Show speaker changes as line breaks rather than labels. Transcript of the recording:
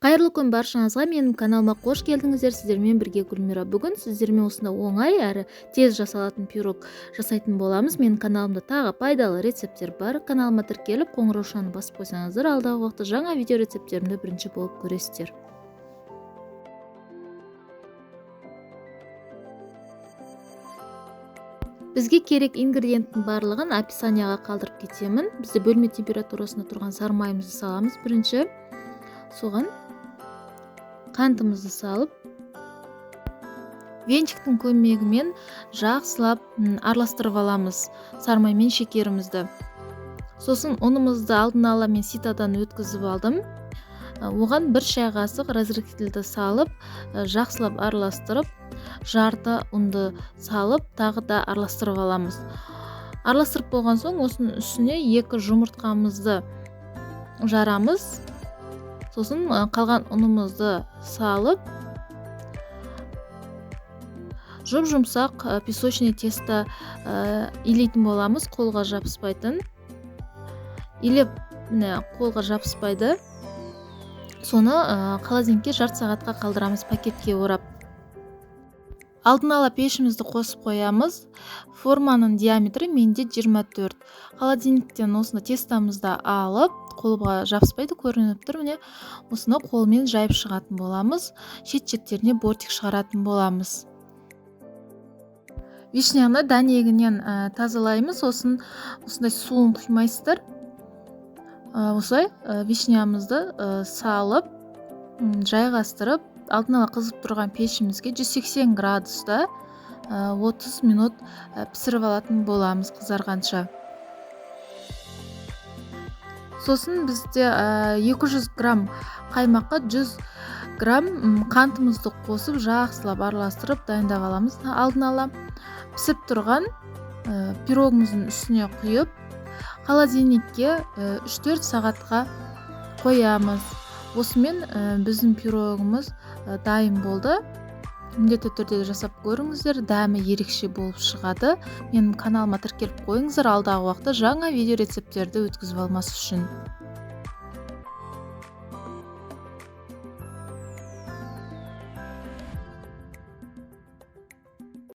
Қайырлы күн баршаңызға, менің каналыма қош келдіңіздер. Сіздермен бірге Гүлмира. Бүгін сіздермен осындай оңай әрі тез жасалатын пирог жасайтын боламыз. Менің каналымда тағы пайдалы рецепттер бар. Каналыма тіркеліп, қоңыраушаны басып қойсаңыздар, алдағы уақытта жаңа видео рецепттерімді бірінші болып көресіздер. Бізге керек ингредиенттің барлығын описанияға қалдырып кетемін. Бізде бөлме температурасында тұрған сары майымызды саламыз бірінші. Соған қантымызды салып, венчиктің көмегімен жақсылап араластырып аламыз сары май мен шекерімізді. Сосын ұнымызды алдын ала мен ситадан өткізіп алдым. Оған бір шай қасық разрыхлительді салып, жақсылап араластырып, жарты ұнды салып, тағы да араластырып аламыз. Араластырып болған соң, осының үстіне 2 жұмыртқамызды жарамыз. Сосын қалған ұнымызды салып, жұп-жұмсақ песочный тесто илейтін боламыз, қолға жабыспайтын. Илеп, міне, қолға жабыспайды. Соны холодильникке жарты сағатқа қалдырамыз пакетке орап. Алдын ала пешімізді қосып қоямыз. Форманың диаметрі менде 24. Холодильниктен осыны тестамызды алып, қолға жабыспайды, көрініп тұр, міне, осыны қолмен жайып шығатын боламыз. Шет-шеттеріне бортик шығаратын боламыз. Вишняны дәнегінен тазалаймыз, сосын осындай суын құймайсыздар. Осылай вишнямызды салып, жайғастырып, алдын ала қызып тұрған пешімізге 180 градуста 30 минут пісіріп алатын боламыз қызарғанша. Сосын бізде 200 грамм қаймаққа 100 грамм қантымызды қосып, жақсылап араластырып дайындап аламыз. Алдын ала пісіп тұрған пирогымыздың үстіне құйып, холодильникке үш-төрт сағатқа қоямыз. Осымен біздің пирогымыз дайын болды. Міндетті түрде жасап көріңіздер, дәмі ерекше болып шығады. Менің каналыма тіркеліп қойыңыздар, алдағы уақытта жаңа видео рецепттерді өткізіп алмас үшін.